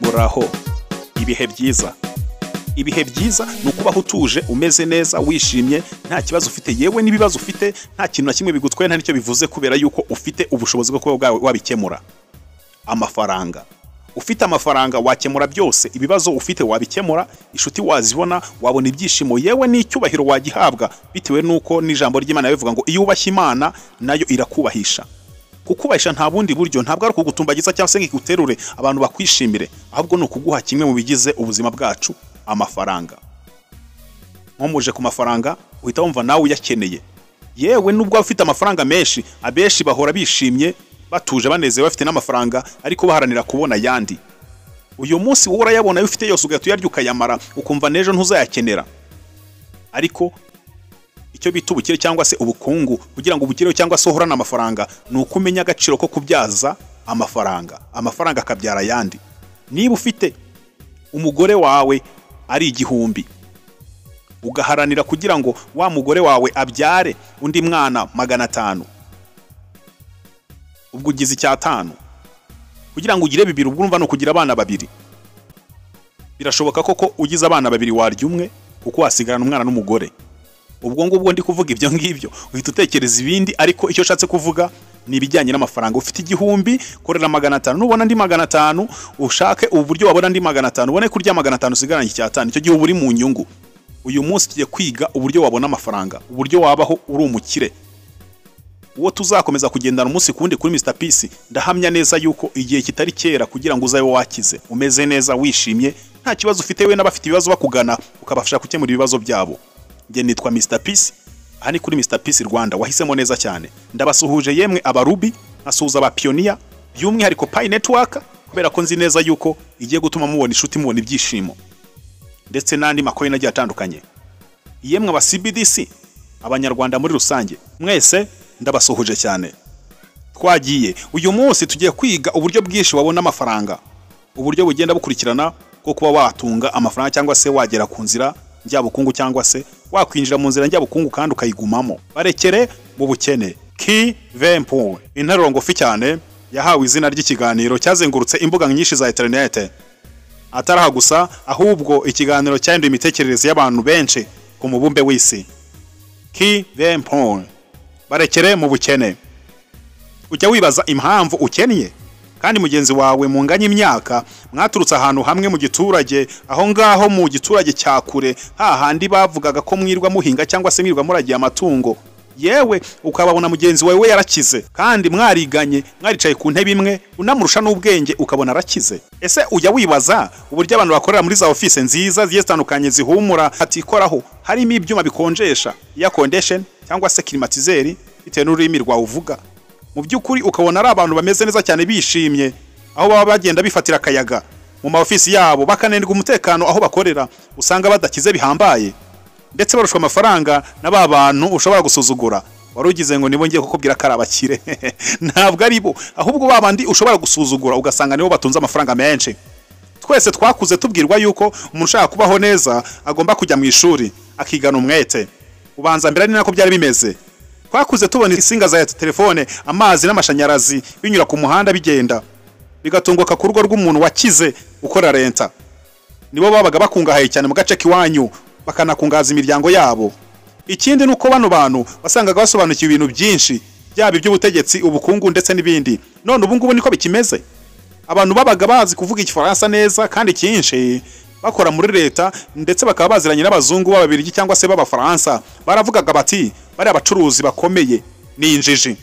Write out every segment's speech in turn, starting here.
Muraho, ibihe byiza. Ibihe byiza ni ukubaho utuje, umeze neza, wishimye, nta kibazo ufite, yewe n'ibibazo ufite nta kintu na kimwe bigutwaye, nta nicyo bivuze, kubera yuko ufite ubushobozi bwo kuba wabikemura. Amafaranga. Ufite amafaranga wakemura byose, ibibazo ufite wabikemura, inshuti wazibona, wabona ibyishimo, yewe n'icyubahiro wagihabwa, bitewe nuko n'ijambo ry'Imana bivuga ngo iyo ubashye Imana nayo irakubahisha. Kukubahisha nta bundi buryo, ntabwo ari ukugutumbagiza cyangwa se ngo iguterure abantu bakwishimire, ahubwo ni ukuguha kimwe mu bigize ubuzima bwacu, amafaranga. Nkomuje ku mafaranga uhita wumva nawe uyakeneye. Yewe nubwo ufite amafaranga menshi, abenshi bahora bishimye, batuje, banezerewe, bafite n'amafaranga, ariko baharanira kubona ayandi. Uyu munsi wowe urayabona, ufite yose ugahita uyarya ukayamara, ukumva n'ejo ntuzayakenera. Ariko icyo bita ubukire cyangwa se ubukungu, kugira ngo ubukireho cyangwa se uhorane amafaranga, ni uko umenya agaciro ko kubyaza amafaranga, amafaranga akabyara ayandi. Niba ufite umugore wawe ari 1000, ugaharanira kugira ngo wa mugore wawe abyare undi mwana 500, ubwo ugize 5. Kugira ngo ugire 2, ubwo urumva no kugira abana 2. Birashoboka koko ugize abana 2 warya umwe, kuko wasigarana umwana n'umugore. Ubwo ngubwo ndi kuvuga ibyo ngibyo uhita utekereza ibindi, ariko icyo ushatse kuvuga ni ibijyanye n'amafaranga. Ufite 1000, korera 500, nubona andi 500 ushake uburyo wabona andi 500, ubone kurya 500 usigaranye 5. Icyo gihe uri mu nyungu. Uyu munsi tugiye kwiga uburyo wabona amafaranga, uburyo wabaho uri umukire. Uwo tuzakomeza kugendana umunsi kundi kuri Mr Peace, ndahamya neza yuko igihe kitari kera kugira ngo uzabe wakize, umeze neza, wishimye, nta kibazo ufite, we n'abafite ibibazo bakugana ukabafasha gukemura ibibazo byabo. Nge nitwa Mr Peace, aha ni kuri Mr Peace Rwanda, wahisemo neza cyane. Ndabasuhuje yemwe abarubi, nkasuhuza abapioneer, by'umwihariko Pi Network, kubera ko nzi neza yuko igiye gutuma mubona inshuti, mubona ibyishimo, ndetse n'andi makoini agiye atandukanye. Yemwe aba CBDC, abanyarwanda muri rusange, mwese ndabasuhuje cyane. Twagiye uyu munsi tugiye kwiga uburyo bwinshi wabona amafaranga, uburyo bugenda bukurikirana bwo kuba watunga amafaranga cyangwa se wagera ku nzira njyabukungu, cyangwa se wakwinjira mu nzira njyabukungu kandi ukayigumamo. Barekere mu bukene. Kivempo, interuro ngufi cyane yahawe izina ry'ikiganiro cyazengurutse imbuga nyinshi za internet. Ataraha gusa, ahubwo ikiganiro cyahinduye imitekerereze y'abantu benshi ku mubumbe w'isi. Kivempo, barekere mu bukene. Ujya wibaza impamvu ukennye kandi mugenzi wawe munganye imyaka, mwaturutse ahantu hamwe mu giturage, aho ngaho mu giturage cya kure, hahandi bavugaga ko mwirwa muhinga cyangwa se mwirwa muragiye amatungo, yewe ukababona mugenzi wawe we yarakize kandi mwariganye, mwaricaye ku ntebe imwe, unamurusha n'ubwenge ukabona arakize. Ese ujya wibaza uburyo abantu bakorera muri za office nziza zigiye zitandukanye zihumura hatikoraho, harimo ibyuma bikonjesha, air condition cyangwa se climatiseur bitewe n'ururimi rwawe uvuga, mu by'ukuri ukabona ari abantu bameze neza cyane bishimye, aho baba bagenda bifatira akayaga mu ma office yabo, bakanenderwa umutekano aho bakorera, usanga badakize bihambaye, ndetse barushwa amafaranga na ba bantu ushobora gusuzugura. Wari ugize ngo nibo ngiye kukubwira ko ari abakire. Ntabwo ari bo, ahubwo ba bandi ushobora gusuzugura ugasanga nibo batunze amafaranga menshi. Twese twakuze tubwirwa yuko umuntu ushaka kubaho neza agomba kujya mu ishuri akigana umwete. Ubanza mbere ni nako byari bimeze. Twakuze tubona insinga za telefone, amazi n'amashanyarazi binyura ku muhanda bigenda, bigatunguka ku rugo rw'umuntu wakize ukora renta. Nibo babaga bakungahaye cyane mu gace kiwanyu, bakanakungaza imiryango yabo. Ikindi nuko bano bantu wasangaga basobanukiwe ibintu byinshi, byaba iby'ubutegetsi, ubukungu ndetse n'ibindi. None ubu ngubu niko bikimeze. Abantu babaga bazi kuvuga igifaransa neza kandi cyinshi, bakora muri leta ndetse bakaba baziranye n'abazungu b'ababirigi cyangwa se b'abafaransa, baravugaga bati bari abacuruzi bakomeye ni injiji.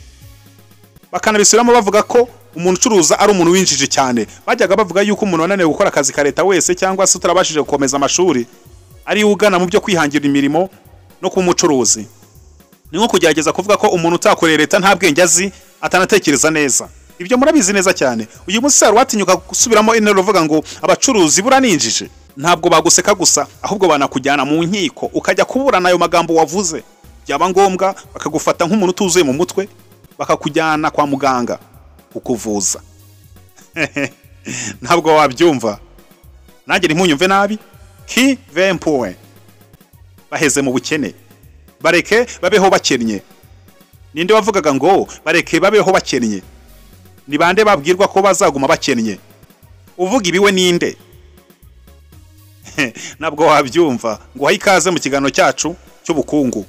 Bakanabisubiramo bavuga ko umuntu ucuruza ari umuntu w'injiji cyane. Bajyaga bavuga yuko umuntu wananiwe gukora akazi ka leta wese cyangwa se utarabashije gukomeza amashuri ari ugana mu byo kwihangira imirimo no kuba umucuruzi. Ni nko kugerageza kuvuga ko umuntu utakoreye leta nta bwenge azi, atanatekereza neza. Ibyo murabizi neza cyane. Uyu munsi hari watinyuka gusubiramo interuro uvuga ngo abacuruzi buraninjije. Ntabwo baguseka gusa, ahubwo banakujyana mu nkiko ukajya kuburana ayo magambo wavuze. Byaba ngombwa bakagufata nk'umuntu utuzuye mu mutwe, bakakujyana kwa muganga kukuvuza. Ntabwo wabyumva. Nanjye ntimunyumve nabi. Kivempo, baheze mu bukene, bareke babeho bakennye. Ninde wavugaga ngo bareke babeho bakennye? Ni bande babwirwa ko bazaguma bakennye? Uvuga ibiwe ninde? Ntabwo wabyumva. Ngo ikaze mu kiganiro cyacu cy'ubukungu.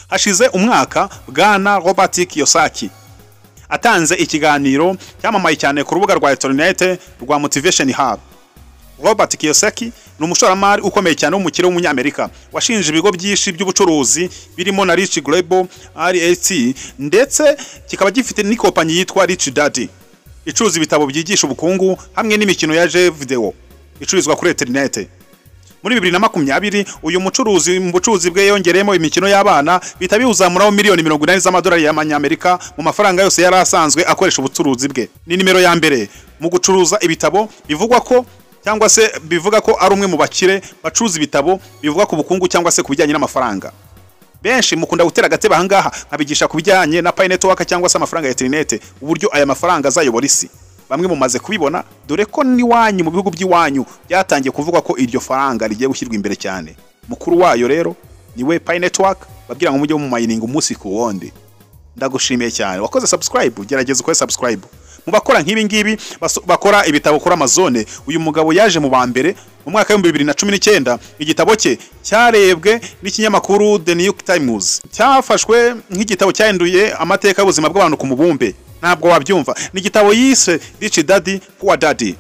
Hashize umwaka bwana Robert Kiyosaki atanze ikiganiro cyamamaye cyane ku rubuga rwa internet rwa Motivation Hub. Robert Kiyosaki ni umushoramari ukomeye cyane w'umukire w'umunyamerika washinje ibigo byinshi by'ubucuruzi birimo na Rich Global RAT, ndetse kikaba gifite n'ikompanyi yitwa Rich Dad icuruza ibitabo byigisha ubukungu hamwe n'imikino ya jeux video icururizwa kuri internet. Muri 2020 uyu mucuruzi mu bucuruzi bwe yongereyemo imikino y'abana bita biwuzamuraho miliyoni 80 z'amadolari y'amanyamerika mu mafaranga yose yari asanzwe akoresha ubucuruzi bwe. Ni nimero ya mbere mu gucuruza ibitabo bivugwa ko cyangwa se bivuga ko ari umwe mu bakire bacuruza ibitabo bivuga ku bukungu cyangwa se ku bijyanye n'amafaranga. Benshi mukunda gutera agatebe ahangaha nkabigisha ku bijyanye na Pi Network cyangwa se amafaranga ya internet, uburyo aya mafaranga azayobora isi. Bamwe mumaze kubibona, dore ko niwanyu mu bihugu by'iwanyu byatangiye kuvuga ko iryo faranga rigiye gushyirwa imbere cyane. Mukuru wayo rero niwe Pi Network, babwira ngo mujye mu mining umunsi ku wundi. Ndagushimiye cyane wakoze subscribe, gerageza ukore subscribe. Mu bakora nk'ibi ngibi bakora ibitabo kuri Amazon, uyu mugabo yaje mu ba mbere mu mwaka wa 2019. Igitabo cye cyarebwe n'ikinyamakuru The New York Times, cyafashwe nk'igitabo cyahinduye amateka y'ubuzima bw'abantu ku mubumbe. Ntabwo wabyumva. Ni igitabo yise Rich Dad Poor Dad.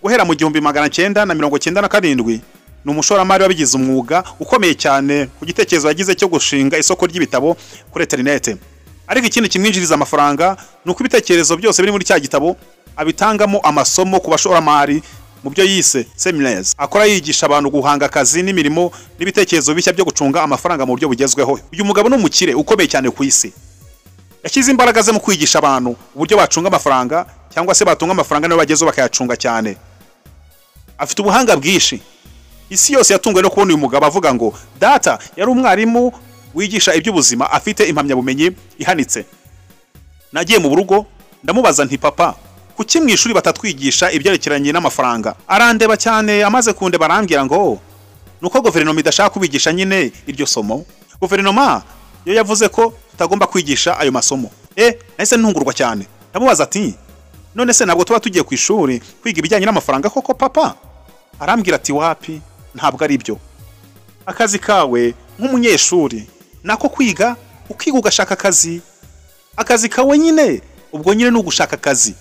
Guhera mu 1997 ni umushoramari wabigize umwuga ukomeye cyane ku gitekerezo yagize cyo gushinga isoko ry'ibitabo kuri internet. Ariko ikindi kimwinjiriza amafaranga ni uko ibitekerezo byose biri muri cya gitabo abitangamo amasomo ku bashoramari mu byo yise seminars. Akora yigisha abantu guhanga akazi n'imirimo n'ibitekerezo bishya byo gucunga amafaranga mu buryo bugezweho. Uyu mugabo ni umukire ukomeye cyane ku isi. Yashyize imbaraga ze mu kwigisha abantu uburyo bacunga amafaranga cyangwa se batunga amafaranga niyo bagezeho bakayacunga cyane. Afite ubuhanga bwinshi. Isi yose yatunguwe no kubona uyu mugabo avuga ngo data yari umwarimu wigisha iby'ubuzima afite impamyabumenyi ihanitse. Nagiye mu rugo ndamubaza nti papa, kuki mu ishuri batatwigisha ibyerekeranye n'amafaranga? Arandeba cyane, amaze kundeba arambwira ngo nuko guverinoma idashaka kubigisha nyine iryo somo. Guverinoma yo yavuze ko tutagomba kwigisha ayo masomo. Nahise ntungurwa cyane. Ndamubaza ati none se ntabwo tuba tugiye ku ishuri kwiga ibijyanye n'amafaranga koko papa? Arambwira ati wapi, ntabwo ari byo. Akazi kawe nk'umunyeshuri nako kwiga, ukiga ugashaka akazi. Akazi kawe nyine ubwo nyine ni ugushaka akazi.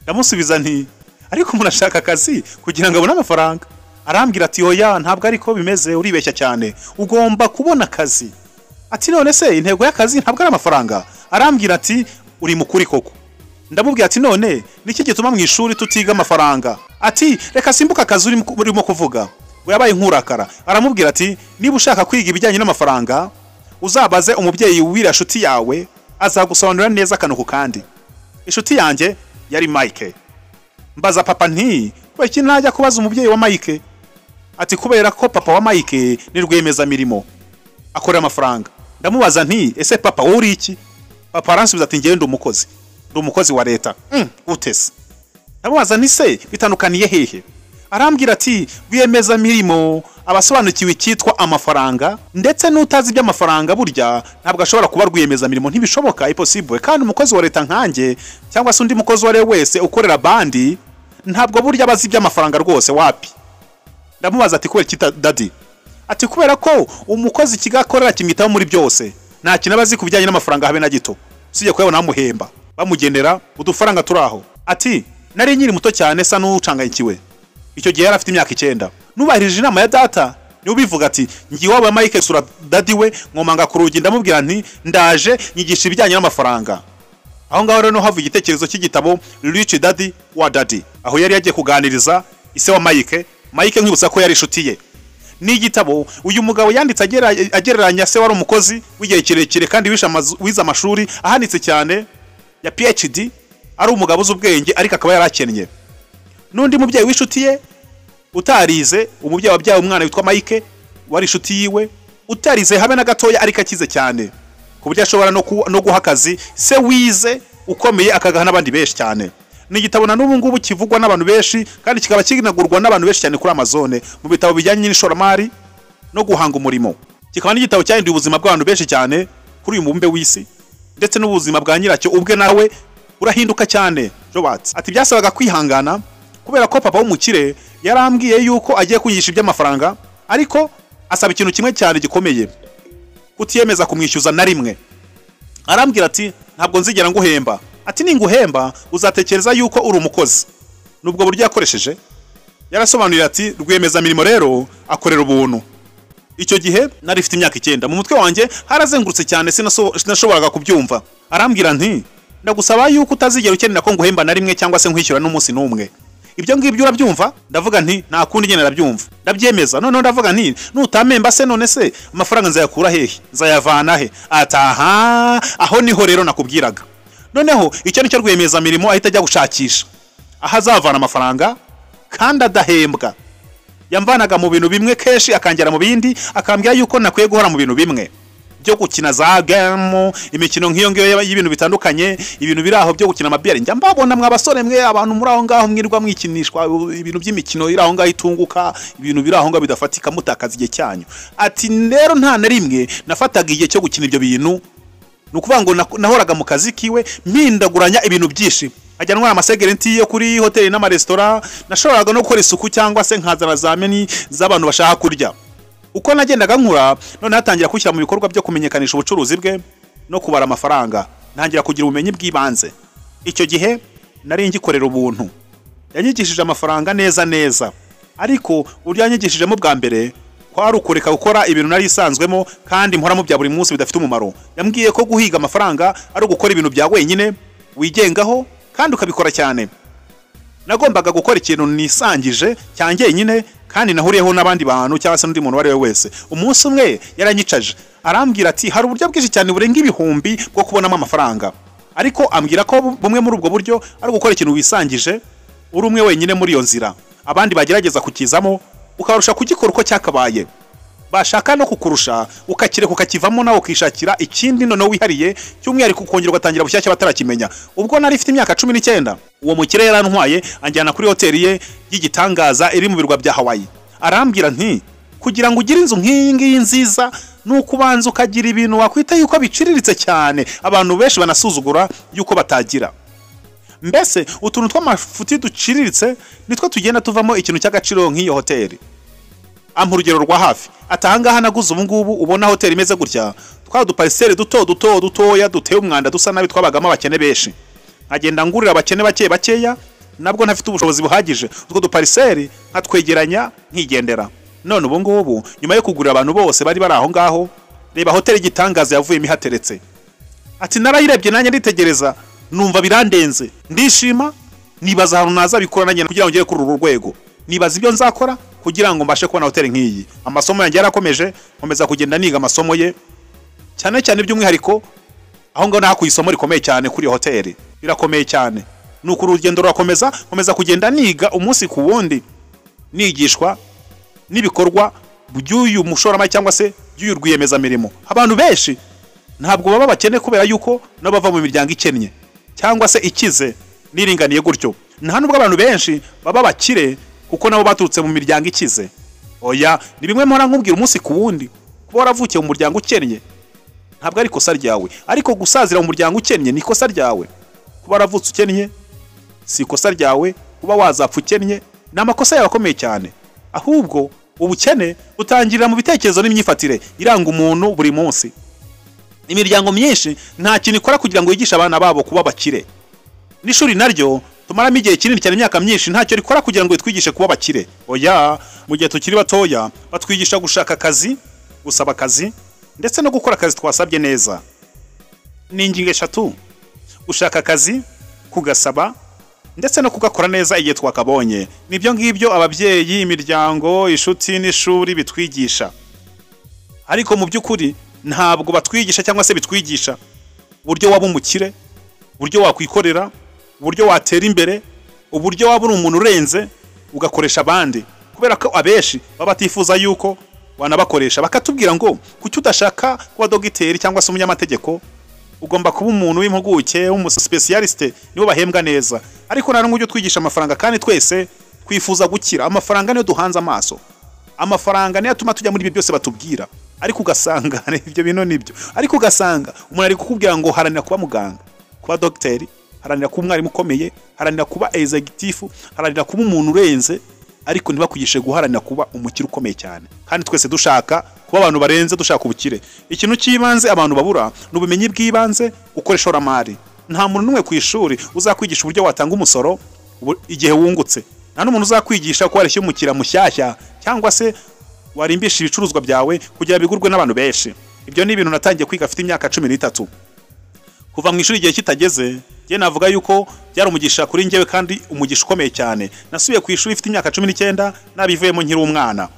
Ndamusubiza nti ariko umuntu ashaka akazi kugira ngo abone amafaranga. Arambwira ati oya, ntabwo ariko bimeze, uribeshya cyane, ugomba kubona akazi. Ati none se intego y'akazi ntabwo ari amafaranga? Arambwira ati uri mukuri koko. Ndamubwira ati none niki gituma mu ishuri tutiga amafaranga? Ati reka simbuka akazi urimo kuvuga. We yabaye nkurakara. Aramubwira ati niba ushaka kwiga ibijyanye n'amafaranga uzabaze umubyeyi w'ira shuti yawe, azagusobanurira neza akantu ku kandi. Inshuti yanjye yari Mike. Mbaza papa nti kubera iki ntajya kubaza umubyeyi wa Mike? Ati kubera ko papa wa Mike ni rwiyemezamirimo akorera amafaranga. Ndamubaza nti ese papa wowe uri iki? Papa aransubiza ati ngewe ndi umukozi, ndi umukozi wa leta. Utese. Ndamubaza nti se bitandukaniye hehe? Arambwira ati rwiyemezamirimo abasobanukiwe icyitwa amafaranga, ndetse n'utazi iby'amafaranga burya ntabwo ashobora kuba rwiyemezamirimo, ntibishoboka, impossible. Kandi umukozi wa leta nkanjye cyangwa se undi mukozi uwo ari we wese ukorera bandi ntabwo burya abazi iby'amafaranga rwose, wapi. Ndamubaza ati kubera iki daddy? Ati kubera ko umukozi ikigakorera kimwitaho muri byose, nta kintu abazi ku bijyanye n'amafaranga habe na gito, usibye kuyabona bamuhemba bamugenera udufaranga turi aho. Ati nari nkiri muto cyane sa n'ucanganyikiwe. Icyo gihe yari afite imyaka 9. Nubahirije inama ya data, niwe ubivuga ati ngiye iwabo wa Mike sura daddy we, nkomanga ku rugi ndamubwira nti ndaje nyigisha ibijyanye n'amafaranga. Aho ngaho rero havuye igitekerezo cy'igitabo Rich Dad Poor Dad, aho yari yagiye kuganiriza ise wa Mike. Mike nkwibutsa ko yari inshuti ye. Ni igitabo uyu mugabo yanditse agereranya se wari umukozi w'igihe kirekire kandi wize amashuri ahanitse cyane ya PhD, ari umugabo uzi ubwenge ariko akaba yarakennye. N'undi mubyeyi w'inshuti ye utarize, umubyeyi wabyaye umwana witwa Mike wari inshuti yiwe, utarize habe na gatoya ariko akize cyane ku buryo ashobora no guha akazi se wize ukomeye akagaha n'abandi benshi cyane. Ni igitabo na n'ubu ngubu kivugwa n'abantu benshi kandi kikaba kinagurwa n'abantu benshi cyane kuri Amazon mu bitabo bijyanye n'ishoramari no guhanga umurimo. Kikaba n'igitabo cyahinduye ubuzima bw'abantu benshi cyane kuri uyu mubumbe w'isi, ndetse n'ubuzima bwa nyiracyo ubwe nawe urahinduka cyane. Robert ati byasabaga kwihangana, Kubera ko papa w'umukire yarambwiye yuko agiye kunyigisha iby'amafaranga, ariko asaba ikintu kimwe cyane gikomeye, kutiyemeza kumwishyuza na rimwe. Arambwira ati ntabwo nzigera nguhemba, ati ninguhemba uzatekereza yuko uri umukozi. Nubwo buryo yakoresheje yarasobanuriye ati rwiyemezamirimo rero akorera ubuntu. Icyo gihe nari mfite imyaka 9, mu mutwe wanjye harazengurutse cyane, sinashoboraga kubyumva. Arambwira nti ndagusaba yuko utazigera ukenera ko nguhemba na rimwe cyangwa se nkwishyura n'umunsi n'umwe. Ibyo ngibyo urabyumva? Ndavuga nti nta kundi nyine ndabyumva, ndabyemeza. Noneho ndavuga nti nutamemba se none se amafaranga nzayakura hehe, nzayavana he? Ataha, aho niho rero nakubwiraga. Noneho icyo nicyo rwiyemezamirimo ahita ajya gushakisha aho azavana amafaranga kandi adahembwa. Yamvanaga mu bintu bimwe kenshi akangera mu bindi, akambwira yuko nakwiye guhora mu bintu bimwe byo gukina za game, imikino nk'iyo ngiyo y'ibintu bitandukanye, ibintu biri aho byo gukina amabiyari. Njya mbabona mwa basore mwe, abantu muri aho ngaho mwirwa mwikinishwa ibintu by'imikino iri aho ngaho itunguka, ibintu biri aho ngaho bidafatika, mutakaza igihe cyanyu. Ati rero nta na rimwe nafataga igihe cyo gukina ibyo bintu. Ni ukuvuga ngo nahoraga mu kazi kiwe mpindaguranya ibintu byinshi, ajya ntwara amasegerenti yo kuri hoteli n'amaresitora, nashoboraga no gukora isuku cyangwa se nkazana za meni z'abantu bashaka kurya. Uko nagendaga nkura, none hatangira kwishyira mu bikorwa byo kumenyekanisha ubucuruzi bwe no kubara amafaranga, ntangira kugira ubumenyi bw'ibanze. Icyo gihe nari ngikorera ubuntu. Yanyigishije amafaranga neza neza, ariko uburyo yanyigishijemo bwa mbere kwari ukureka gukora ibintu nari isanzwemo kandi mporamo bya buri munsi bidafite umumaro. Yambwiye ko guhiga amafaranga ari ugukora ibintu bya wenyine wigengaho kandi ukabikora cyane. Nagombaga gukora ikintu nisangije cyanjye nyine kandi nahuriyeho n'abandi bantu cyangwa se n'undi muntu uwo ari we wese. Umunsi umwe yaranyicaje arambwira ati hari uburyo bwinshi cyane burenga ibihumbi bwo kubonamo amafaranga, ariko ambwira ko bumwe muri ubwo buryo ari gukora ikintu wisangije uri umwe wenyine muri iyo nzira, abandi bagerageza kukizamo ukarusha kugikora uko cyakabaye, bashaka no kukurusha ukakireka ukakivamo nawe ukishakira ikindi noneho wihariye cy'umwihariko, ukongera ugatangira bushyashya batarakimenya. Ubwo nari mfite imyaka 19, uwo mukire yarantwaye anjyana kuri hoteli ye y'igitangaza iri mu birwa bya Hawaii. Arambwira nti kugira ngo ugire inzu nk'iyi ngiyi nziza nuko ubanza ukagira ibintu wakwita yuko biciriritse cyane, abantu benshi banasuzugura yuko batagira. Mbese utuntu tw'amafuti duciriritse nitwo tugenda tuvamo ikintu cy'agaciro nk'iyo hoteli. Ampa urugero rwa hafi, atahangaha naguze ubu ngubu ubona hoteli imeze gutya, twa dupariseri duto duto dutoya duteye umwanda dusa nabi twabagamo abakene benshi, nkagenda ngurira abakene bake bakeya nabwo ntafite ubushobozi buhagije, utwo dupariseri nkatwegeranya nkigendera. None ubu ngubu nyuma yo kugurira abantu bose bari bari aho ngaho, reba hoteli igitangaza yavuyemo ihateretse. Ati narayirebye nanjye nditegereza numva birandenze, ndishima, nibaza ahantu nazabikora nanjye kugira ngo ngere kuri uru rwego, nibaza ibyo nzakora kugira ngo mbashe kubona hoteli nk'iyi. Amasomo yanjye yarakomeje, nkomeza kugenda niga amasomo ye cyane cyane by'umwihariko aho ngaho nahakuye isomo rikomeye cyane kuri iyo hoteli, birakomeye cyane. Nuko urugendo rurakomeza, nkomeza kugenda niga umunsi ku wundi, nigishwa n'ibikorwa by'uyu mushoramari cyangwa se by'uyu rwiyemezamirimo. Abantu benshi ntabwo baba bakene kubera yuko nabo bava mu miryango ikennye cyangwa se ikize niringaniye gutyo. Nta nubwo abantu benshi baba bakire kuko nabo baturutse mu miryango ikize. Oya, ni bimwe mpora nkubwira umunsi ku wundi, kuba waravukiye mu muryango ukennye ntabwo ari ikosa ryawe, ariko gusazira mu muryango ukennye ni ikosa ryawe. Kuba waravutse ukennye si ikosa ryawe, kuba wazapfa ukennye ni amakosa yawe akomeye cyane. Ahubwo ubukene butangirira mu bitekerezo n'imyifatire iranga umuntu buri munsi. Imiryango myinshi nta kintu ikora kugira ngo yigishe abana babo kuba bakire. N'ishuri naryo tumaramo igihe kinini cyane, imyaka myinshi, ntacyo rikora kugira ngo ritwigishe kuba bakire. Oya, mu gihe tukiri batoya batwigisha gushaka akazi, gusaba akazi, ndetse no gukora akazi twasabye neza. Ni ingingo eshatu: gushaka akazi, kugasaba, ndetse no kugakora neza igihe twakabonye. Nibyo ngibyo ababyeyi, imiryango, inshuti n'ishuri bitwigisha. Ariko mu by'ukuri ntabwo batwigisha cyangwa se bitwigisha uburyo waba umukire, uburyo wakwikorera, uburyo watera imbere, uburyo waba uri umuntu urenze ugakoresha abandi. Kubera ko abenshi baba batifuza yuko wanabakoresha, bakatubwira ngo kuki udashaka kuba dogiteri cyangwa se umunyamategeko, ugomba kuba umuntu w'impuguke, w'umuspecialiste, nibo bahembwa neza. Ariko nta n'uburyo twigisha amafaranga, kandi twese twifuza gukira. Amafaranga niyo duhanze amaso, amafaranga niyo atuma tujya muri ibi byose batubwira. Ariko ugasanga ibyo bintu nibyo, ariko ugasanga umuntu ari kukubwira ngo haranira kuba muganga, kuba dogiteri, Haranira kuba umwarimu ukomeye, haranira kuba executive, haranira kuba umuntu urenze, ariko ntibakwigishe guharanira kuba umukire ukomeye cyane. Kandi twese dushaka kuba abantu barenze, dushaka ubukire. Ikintu cy'ibanze abantu babura ni ubumenyi bw'ibanze gukora ishoramari. Nta muntu n'umwe ku ishuri uzakwigisha uburyo watanga umusoro igihe wungutse. Nta n'umuntu uzakwigisha ko wareshya umukiriya mushyashya cyangwa se warimbisha ibicuruzwa byawe kugira bigurwe n'abantu benshi. Ibyo ni ibintu natangiye kwiga afite imyaka 13. Kuva mu ishuri igihe kitageze, njye navuga yuko byari umugisha kuri njyewe kandi umugisha ukomeye cyane. Nasubiye ku ishuri mfite imyaka 19 nabivuyemo nkiri umwana.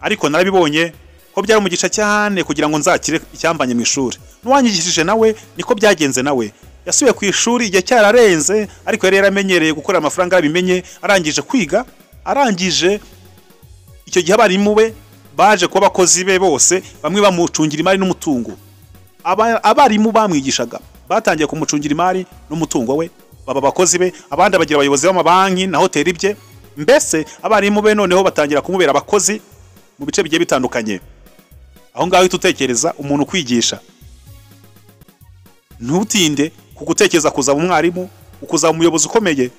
Ariko narabibonye ko byari umugisha cyane kugira ngo nzakire icyambanye mu ishuri. N'uwanyigishije nawe niko byagenze nawe. Yasubiye ku ishuri igihe cyararenze, ariko yari yaramenyereye gukora amafaranga arabimenye, arangije kwiga, arangije icyo gihe abarimu be baje kuba abakozi be bose, bamwe bamucungira imari n'umutungo. Abarimu bamwigishaga batangiye kumucungira imari n'umutungo we, baba abakozi be, abandi bagira abayobozi b'amabanki na hoteli bye. Mbese abarimu be noneho batangira kumubera abakozi mu bice bigiye bitandukanye. Aho ngaho utekereza umuntu kwigisha, ntutinde ku gutekereza kuzaba umwarimu, ukuzaba umuyobozi ukomeye,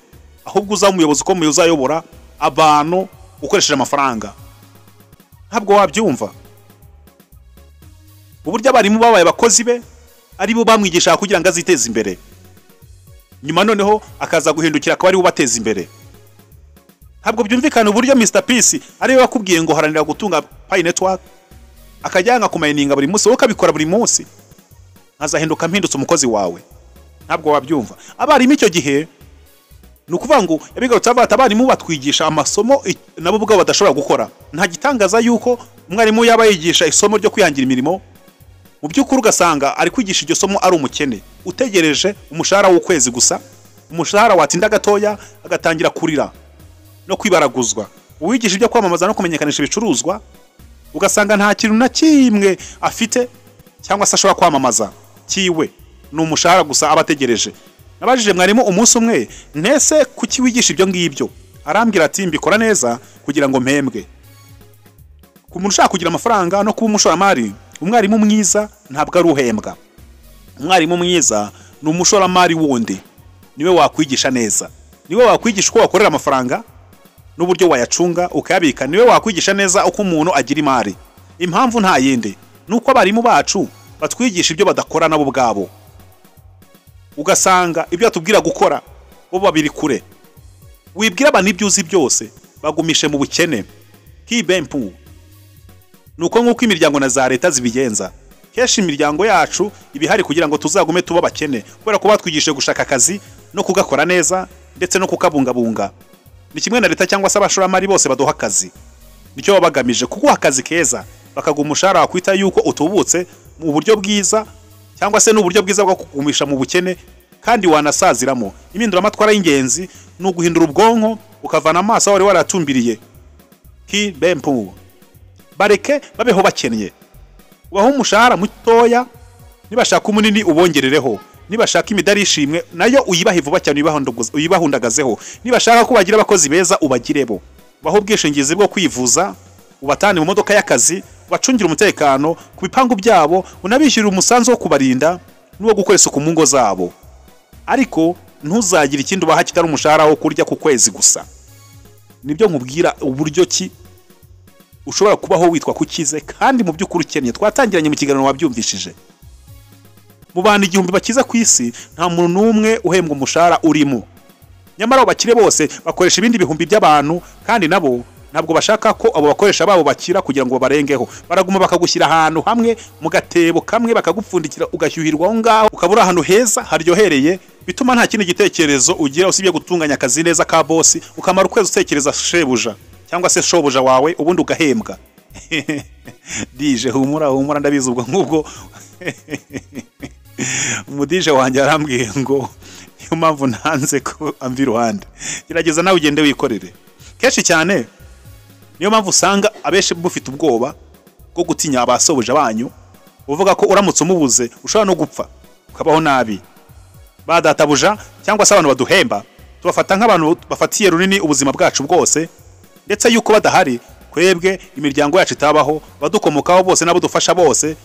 ahubwo uzaba umuyobozi ukomeye uzayobora abantu ukoresheje amafaranga. Ntabwo wabyumva uburyo abarimu babaye abakozi be ari bo bamwigisha kugira ngo aziteze imbere, nyuma noneho akaza guhindukira akaba ari bo bateza imbere. Ntabwo byumvikana uburyo Mr Peace ari we wakubwiye ngo haranira gutunga Pi Network, akajyanga kumayininga buri munsi, wowe ukabikora buri munsi, nkazahinduka mpindutse umukozi wawe. Ntabwo wabyumva. Abarimu icyo gihe ni ukuvuga ngo yabigarutse avuga ati abarimu batwigisha amasomo nabo ubwabo badashobora gukora. Nta gitangaza yuko umwarimu yaba yigisha isomo ryo kwihangira imirimo, mu by'ukuri ugasanga ari kwigisha iryo somo ari umukene utegereje umushahara w'ukwezi gusa. Umushahara watinda gatoya agatangira kurira no kwibaraguzwa. Uwigisha ibyo kwamamaza no kumenyekanisha ibicuruzwa ugasanga nta kintu na kimwe afite cyangwa se ashobora kwamamaza kiwe, ni umushahara gusa abategereje. Nabajije mwarimu umunsi umwe, ntese kuki wigisha ibyo ngibyo? Arambwira ati mbikora neza kugira ngo mpembwe. Ku muntu ushaka kugira amafaranga no kuba umushoramari, umwarimu mwiza ntabwo ari uhembwa. Umwarimu mwiza ni umushoramari wundi, niwe wakwigisha neza, niwe wakwigisha uko wakorera amafaranga n'uburyo wayacunga ukayabika, niwe wakwigisha neza uko umuntu agira imari. Impamvu nta yindi nuko abarimu bacu batwigisha ibyo badakora nabo ubwabo, ugasanga ibyo batubwira gukora bo babiri kure. Wibwira abantu ibyo uzi byose bagumishe mu bukene. Kibempu nuko nkuko imiryango na za leta zibigenza. Kenshi imiryango yacu ibihari kugira ngo tuzagume tuba bakene, kubera ko batwigishije gushaka akazi no kugakora neza ndetse no kukabungabunga. Ni kimwe na leta cyangwa se abashoramari bose baduha akazi, nicyo baba bagamije, kuguha akazi keza bakaguha umushahara wakwita yuko utubutse mu buryo bwiza, cyangwa se n'uburyo bwiza bwo kugumisha mu bukene kandi wanasaziramo. Impinduramatwara y'ingenzi ni uguhindura ubwonko ukavana amaso aho wari waratumbiriye. Kibempu bareke babeho bakennye, ubaho umushahara mutoya, nibashaka umunini ubongerereho, nibashaka imidari ishimwe nayo uyibahe vuba cyane, uyibahundagazeho, nibashaka ko bagira abakozi beza ubagirebo, baho ubwishingizi bwo kwivuza, ubatane mu modoka y'akazi, ubacungira umutekano ku bipangu byabo, unabishyurira umusanzu wo kubarinda n'uwo gukora isuku mu ngo zabo. Ariko ntuzagire ikindi ubaha kitari umushahara wo kurya ku kwezi gusa. Nibyo nkubwira uburyo ki ushobora kubaho witwa kukize kandi mu by'ukuri ukennye. Twatangiranye mu kiganiro wabyumvishije. Mu bantu 1000 bakiza ku isi nta muntu n'umwe uhembwa umushahara urimo. Nyamara abo bakire bose bakoresha ibindi bihumbi by'abantu, kandi nabo ntabwo bashaka ko abo bakoresha babo bakira kugira ngo babarengeho. Baraguma bakagushyira ahantu hamwe mu gatebo kamwe, bakagupfundikira ugashyuhirwa aho ngaho, ukabura ahantu heza haryohereye, bituma nta kindi gitekerezo ugira usibye gutunganya akazi neza ka boss, ukamara ukwezi utekereza shebuja cyangwa se shobuja wawe, ubundi ugahembwa. Dije humura humura, ndabizi ubwo ngubwo. Umudije wanjye arambwiye ngo niyo mpamvu ntanze ko amva iruhande. Gerageza nawe ugende wikorere. Kenshi cyane niyo mpamvu usanga abenshi mufite ubwoba bwo gutinya abasobuja banyu, uvuga ko uramutse umubuze ushobora no gupfa ukabaho nabi. Ba databuja cyangwa se abantu baduhemba tubafata nk'abantu bafatiye runini ubuzima bwacu bwose, ndetse yuko badahari kwebwe imiryango yacu itabaho, badukomokaho bose nabo dufasha bose,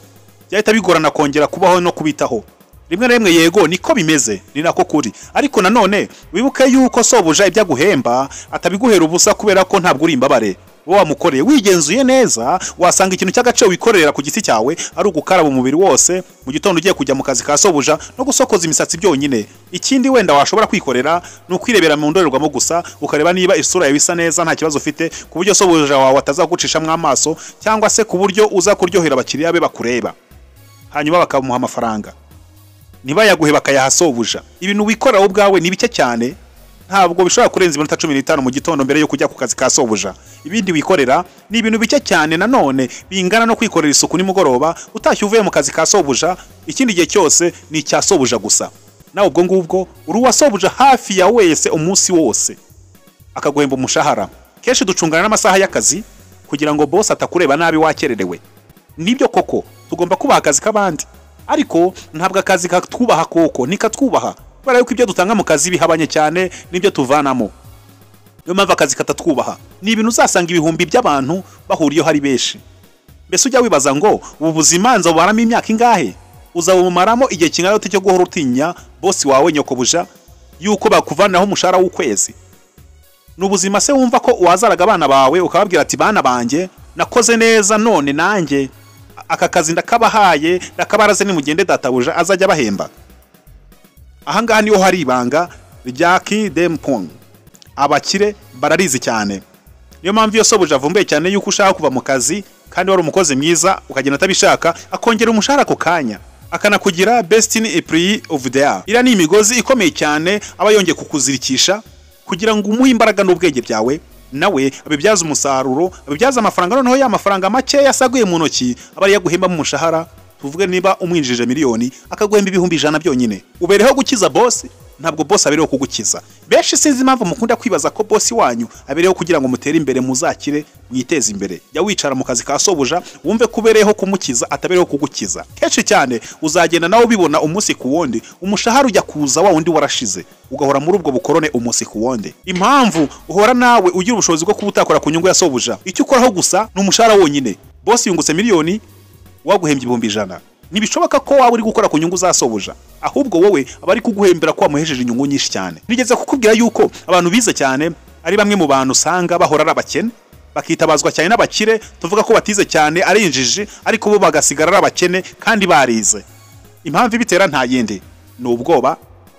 byahita bigorana kongera kubaho no kubitaho. Rimwe na rimwe yego niko bimeze, ni nako kuri, ariko nanone wibuke yuko sobuja ibyo aguhemba atabiguhera ubusa, kubera ko ntabwo uri imbabare. Wowe wamukoreye wigenzuye neza, wasanga ikintu cy'agaciro wikorera ku giti cyawe ari ugukaraba umubiri wose mu gitondo ugiye kujya mu kazi ka sobuja no gusokoza imisatsi byonyine. Ikindi wenda washobora kwikorera ni ukwirebera mu ndorerwamo gusa, ukareba niba isura yawe isa neza, nta kibazo ufite, ku buryo sobuja wawe atazagucishamo amaso, cyangwa se ku buryo uza kuryohera abakiriya be bakureba, hanyuma bakamuha amafaranga, ntibayaguhe bakayaha sobuja. Ibintu wikorera wowe ubwawe ni bike cyane, ntabwo bishobora kurenza iminota 15 mu gitondo mbere yo kujya ku kazi ka sobuja. Ibindi wikorera ni ibintu bike cyane nanone bingana no kwikorera isuku nimugoroba utashye uvuye mu kazi ka sobuja. Ikindi gihe cyose ni icya sobuja gusa. Nawe ubwo ngubwo uri uwa sobuja hafi ya wese umunsi wose, akaguhemba umushahara. Kenshi ducungana n'amasaha y'akazi kugira ngo boss atakureba nabi wakererewe. Nibyo koko tugomba kubaha akazi k'abandi, ariko ntabwo akazi katwubaha koko, nikatwubaha, kubera yuko ibyo dutanga mu kazi bihabanye cyane n'ibyo tuvanamo. Niyo mpamvu akazi katatwubaha. Ni ibintu uzasanga ibihumbi by'abantu bahuriyeho ari benshi. Mbese ujya wibaza ngo ubu buzima nzabumaramo imyaka ingahe? Uzabumaramo igihe kingana gute cyo guhora utinya bosi wawe nyokobuja yuko bakuvanaho umushahara w'ukwezi? Ni ubuzima se wumva ko wazaraga abana bawe ukababwira ati bana banjye nakoze neza, none nanjye aka kazi ndakabahaye, ndakabaraze, nimugende databuja azajya abahemba? Ahangaha niho hari ibanga rya Kidempong. Abakire bararizi cyane. Niyo mpamvu iyo sobuja avumbuye cyane yuko ushaka kuva mu kazi kandi wari umukozi mwiza ukagenda atabishaka, akongera umushahara ako kanya, akanakugira best in employee of the year. Iriya ni imigozi ikomeye cyane aba yongeye kukuzirikisha kugira ngo umuhe imbaraga n'ubwenge byawe, nawe abibyaze umusaruro, abibyaze amafaranga. Noneho ya mafaranga make yasaguye mu ntoki aba ari yaguhemba mu mushahara. Tuvuge niba umwinjije miliyoni akaguhemba 100,000 byonyine. Ubereho gukiza boss, ntabwo boss abereho kugukiza. Benshi sinzi impamvu mukunda kwibaza ko boss wanyu abereho kugira ngo mutere imbere, muzakire, mwiteze imbere. Jya wicara mu kazi ka sobuja wumve ko ubereho kumukiza, atabereho kugukiza. Kenshi cyane uzagenda nawe ubibona umunsi ku wundi, umushahara ujya kuza wa wundi warashize, ugahora muri ubwo bukorone umunsi ku wundi. Impamvu uhora nawe ugira ubushobozi bwo kuba utakora ku nyungu ya sobuja, icyo ukoraho gusa ni umushahara wonyine. Boss yungutse miliyoni, waguhembye 100,000. Ntibishoboka ko waba uri gukora ku nyungu za sobuja, ahubwo wowe aba ari kuguhembera ko wamuhesheje inyungu nyinshi cyane. Nigeze kukubwira yuko abantu bize cyane ari bamwe mu bantu usanga bahora ari abakene, bakitabazwa cyane n'abakire. Tuvuga ko batize cyane ari injiji, ariko bo bagasigara ari abakene kandi barize. Impamvu ibitera nta yindi, ni ubwoba,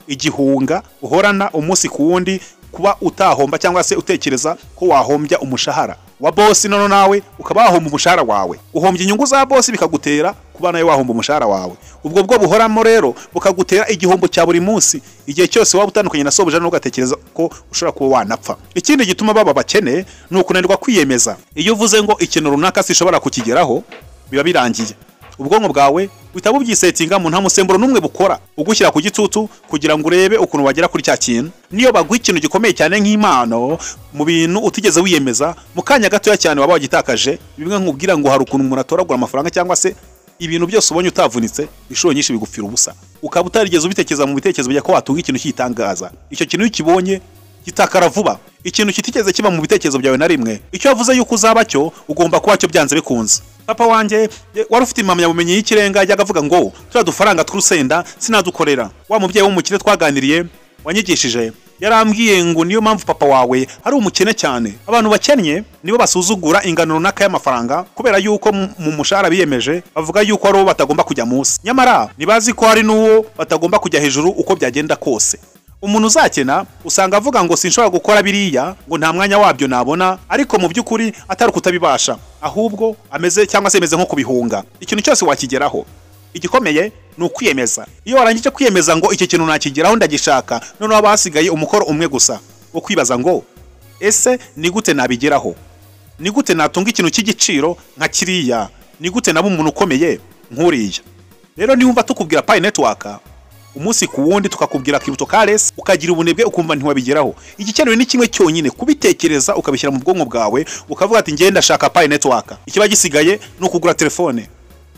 igihunga uhorana umunsi ku wundi, kuba utahomba cyangwa se utekereza ko wahombya umushahara wa boss, none nawe ukaba wahomba umushahara wawe. Uhombya inyungu za boss bikagutera kuba nawe wahomba umushahara wawe. Ubwo bwo buhoramo rero bukagutera igihombo cya buri munsi, igihe cyose waba utandukanye na sobuja n'ugatekereza ko ushobora kuba wanapfa. Ikindi gituma baba bakene ni ukunanirwa kwiyemeza. Iyo uvuze ngo ikintu runaka sishobora kukigeraho, biba birangiye. Ubwonko bwawe buhita bubyisetinga mu nta musemburo n'umwe bukora, ugushyira ku gitutu kugira ngo urebe ukuntu wagera kuri cya kintu. Niyo baguha ikintu gikomeye cyane nk'impano mu bintu utigeze wiyemeza, mu kanya gatoya cyane waba wagitakaje. Bimwe nkubwira ngo hari ukuntu umuntu atoragura amafaranga cyangwa se ibintu byose ubonye utavunitse, inshuro nyinshi bigupfira ubusa, ukaba utarigeze ubitekereza mu bitekerezo bya ko watunga ikintu cy'itangaza. Icyo kintu iyo ukibonye gitakara vuba. Ikintu kitigeze kiba mu bitekerezo byawe na rimwe, icyo wavuze yuko uzaba cyo ugomba kuba cyo byanze bikunze. Papa wanjye wari ufite impamyabumenyi y'ikirenga yajyaga avuga ngo turiya dufaranga tw'urusenda sinadukorera. Wa mubyeyi w'umukire twaganiriye wanyigishije yarambwiye ngo niyo mpamvu papa wawe ari umukene cyane. Abantu bakennye nibo basuzugura ingano runaka y'amafaranga, kubera yuko mu mushahara biyemeje bavuga yuko ari uwo batagomba kujya munsi, nyamara ntibazi ko hari n'uwo batagomba kujya hejuru uko byagenda kose. Umuntu uzakena usanga avuga ngo sinshobora gukora biriya, ngo nta mwanya wabyo nabona, ariko mu by'ukuri atari kutabibasha, ahubwo ameze cyangwa se ameze nko kubihunga. Ikintu cyose wakigeraho, igikomeye ni ukwiyemeza. Iyo warangije kwiyemeza ngo iki kintu nakigeraho ndagishaka, noneho haba hasigaye umukoro umwe gusa wo kwibaza ngo ese ni gute nabigeraho, ni gute natunga ikintu cy'igiciro nka kiriya, ni gute naba umuntu ukomeye nk'uriya. Rero niwumva tukubwira Pi Network umunsi ku wundi, tukakubwira cryptocurrency, ukagira ubunebwe ukumva ntiwabigeraho, igikenewe ni kimwe cyonyine, kubitekereza ukabishyira mu bwonko bwawe, ukavuga ati ngenda ndashaka Pi Network. Ikiba gisigaye ni ukugura telefone.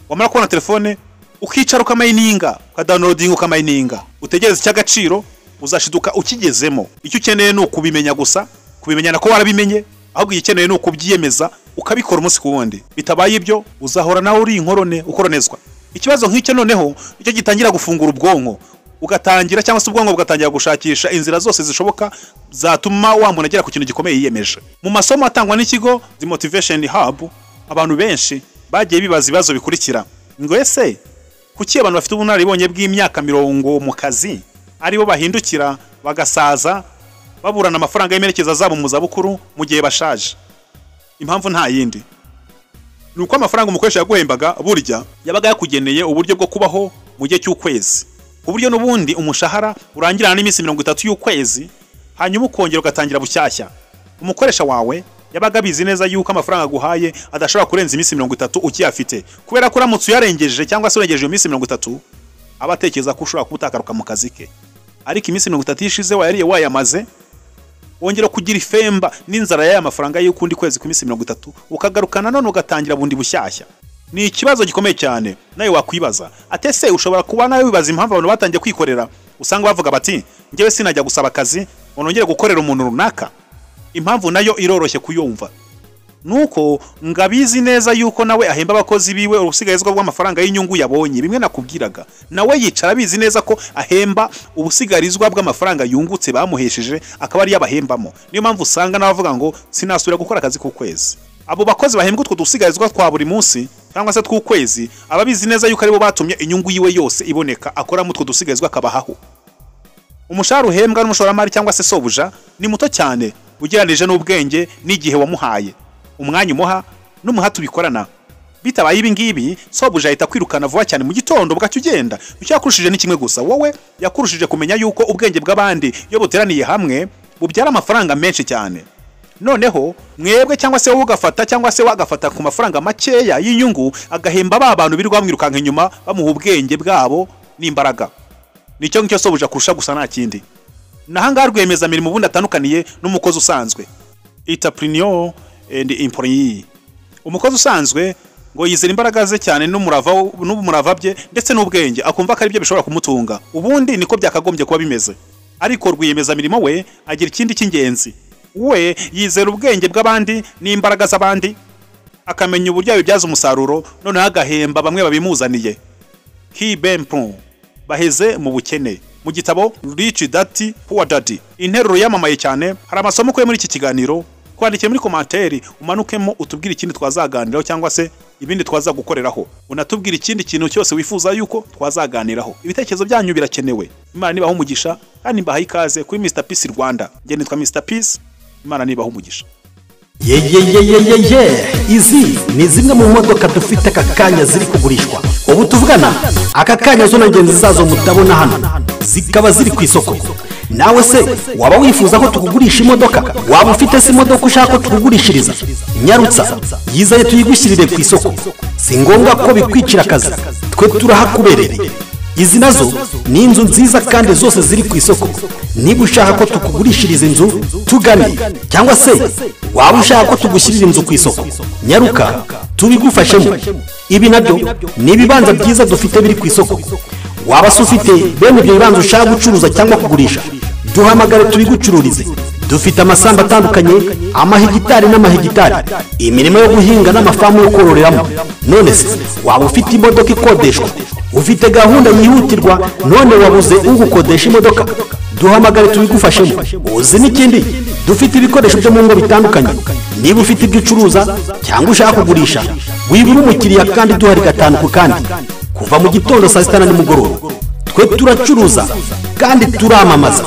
Wamara kubona telefone ukicara ukamayininga, ukadownloadinga ukamayininga, utegereze icy'agaciro, uzashiduka ukigezemo. Icyo ukeneye ni ukubimenya gusa, kubimenya nako warabimenye, ahubwo igikenewe ni ukubyiyemeza ukabikora umunsi ku wundi. Bitabaye ibyo uzahora nawe uri inkorone ukoronezwa. Ikibazo nk'icyo noneho nicyo gitangira gufungura ubwonko, ugatangira cyangwa se ubwonko bugatangira gushakisha inzira zose zishoboka zatuma wa muntu agera ku kintu gikomeye yiyemeje. Mu masomo atangwa n'ikigo The Motivation Hub, abantu benshi bagiye bibaza ibibazo bikurikira ngo: ese kuki abantu bafite ubunararibonye bw'imyaka 40 mu kazi aribo bahindukira bagasaza baburana amafaranga y'imperekeza zabo mu zabukuru mu gihe bashaje? Impamvu nta yindi, ni uko amafaranga umukoresha yaguhembaga burya yabaga yakugeneye uburyo bwo kubaho mu gihe cy'ukwezi, ku buryo n'ubundi umushahara urangirana n'iminsi 30 y'ukwezi, hanyuma ukongera ugatangira bushyashya. Umukoresha wawe yabaga abizi neza yuko amafaranga aguhaye adashobora kurenza iminsi 30 ukiyafite, kubera ko uramutse uyarengeje cyangwa se urengeje iyo minsi 30, aba atekereza ko ushobora kuba utagaruka mu kazi ke. Ariko iminsi 30 ishize wayariye wayamaze, wongera kugira ifemba n'inzara y'aya mafaranga y'ukundi kwezi ku minsi 30, ukagaruka nanone ugatangira bundi bushyashya. Ni ikibazo gikomeye cyane nawe wakwibaza. Atese ushobora kuba nawe wibaza impamvu abantu batangiye kwikorera, usanga bavuga bati njyewe sinajya gusaba akazi ngo nongere gukorera umuntu runaka. Impamvu nayo iroroshye kuyumva, nuko ngabizi neza yuko nawe ahemba abakozi biwe ubusigarizwa bw'amafaranga y'inyungu yabonye. Bimwe nakubwiraga, nawe yicara abizi neza ko ahemba ubusigarizwa bw'amafaranga yungutse bamuhesheje, akaba ari yabahembamo. Niyo mpamvu usanga n'abavuga ngo sinasubira gukora akazi ku kwezi. Abo bakozi bahembwa utwo dusigarizwa twa buri munsi cyangwa se tw'ukwezi, ababizi neza yuko aribo batumye inyungu yiwe yose iboneka, akoramo utwo dusigarizwa akabahaho. Umushahara uhembwa n'umushoramari cyangwa se sobuja ni muto cyane ugereranije n'ubwenge n'igihe wamuhaye, umwanya umuha n'umuhati ubikorana. Bitabaye ibi ngibi, sobuja ahita kwirukana vuba cyane mu gitondo bwacyo ugenda. Icyo yakurushije ni kimwe gusa, wowe yakurushije kumenya yuko ubwenge bw'abandi iyo buteraniye hamwe bubyara amafaranga menshi cyane. Noneho mwebwe cyangwa se wowe ugafata cyangwa se wagafata ku mafaranga makeya y'inyungu, agahemba ba bantu birirwa bamwirukanka inyuma bamuha ubwenge bwabo n'imbaraga. Nicyo ngicyo sobuja kurusha gusa, nta kindi. Nahangaha rwiyemezamirimo ubundi atandukaniye n'umukozi usanzwe, entrepreneur and employee. Umukozi usanzwe ngo yizera imbaraga ze cyane n'umurava bye ndetse n'ubwenge, akumva ko ari byo bishobora kumutunga. Ubundi niko byakagombye kuba bimeze. Ariko rwiyemezamirimo we agira ikindi cy'ingenzi, we yizera ubwenge bw'abandi n'imbaraga z'abandi, akamenya uburyo yabibyaza umusaruro, noneho agahemba bamwe babimuzaniye. Kibempon baheze mu bukene. Mu gitabo Rich Dad Poor Dad, interuro yamamaye cyane. Hari amasomo ukuye muri iki kiganiro, kwandikira muri commentaire umanukemo utubwire ikindi twazaganiraho cyangwa se ibindi twazagukoreraho, unatubwira ikindi kintu cyose wifuza yuko twazaganiraho. Ibitekerezo byanyu birakenewe. Imana nibaha umugisha, kandi mbahaye ikaze kuri Mr Peace Rwanda. Njye nitwa Mr Peace, Imana nibaha umugisha. Ye ye ye ye ye ye, izi ni zimwe mu modoka dufite aka kanya ziri kugurishwa ubu tuvugana. Aka kanya zo na ngenzi zazo mutabona hano zikaba ziri ku isoko. Nawe se waba wifuza ko tukugurisha imodoka? Waba ufite se imodoka ushaka ko tukugurishiriza? Nyarutsa yizanye tuyigushyirire ku isoko. Si ngombwa ko bikwicira akazi, twe turahakubereye. Izi nazo ni inzu nziza kandi zose ziri ku isoko. Niba ushaka ko tukugurishiriza inzu, tugane, cyangwa se waba ushaka ko tugushyirira inzu ku isoko, nyaruka tubigufashemo. Ibi nabyo ni ibibanza byiza dufite biri ku isoko. Waba se ufite bene ibyo bibanza ushaka gucuruza cyangwa kugurisha, duhamagare tubigucururize. Dufite amasambu atandukanye, amahegitari n'amahegitari, imirimo yo guhinga n'amafamu yo kororeramo. None se waba ufite imodoka ikodeshwa, ufite gahunda yihutirwa none wabuze ugukodesha imodoka, duhamagare tubigufashemo. Uzi n'ikindi, dufite ibikoresho byo mu ngo bitandukanye. Niba ufite ibyo ucuruza cyangwa ushaka kugurisha, wibura umukiriya kandi duhari 5 ku kandi, kuva mu gitondo saa 6 na nimugoroba. Twe turacuruza kandi turamamaza.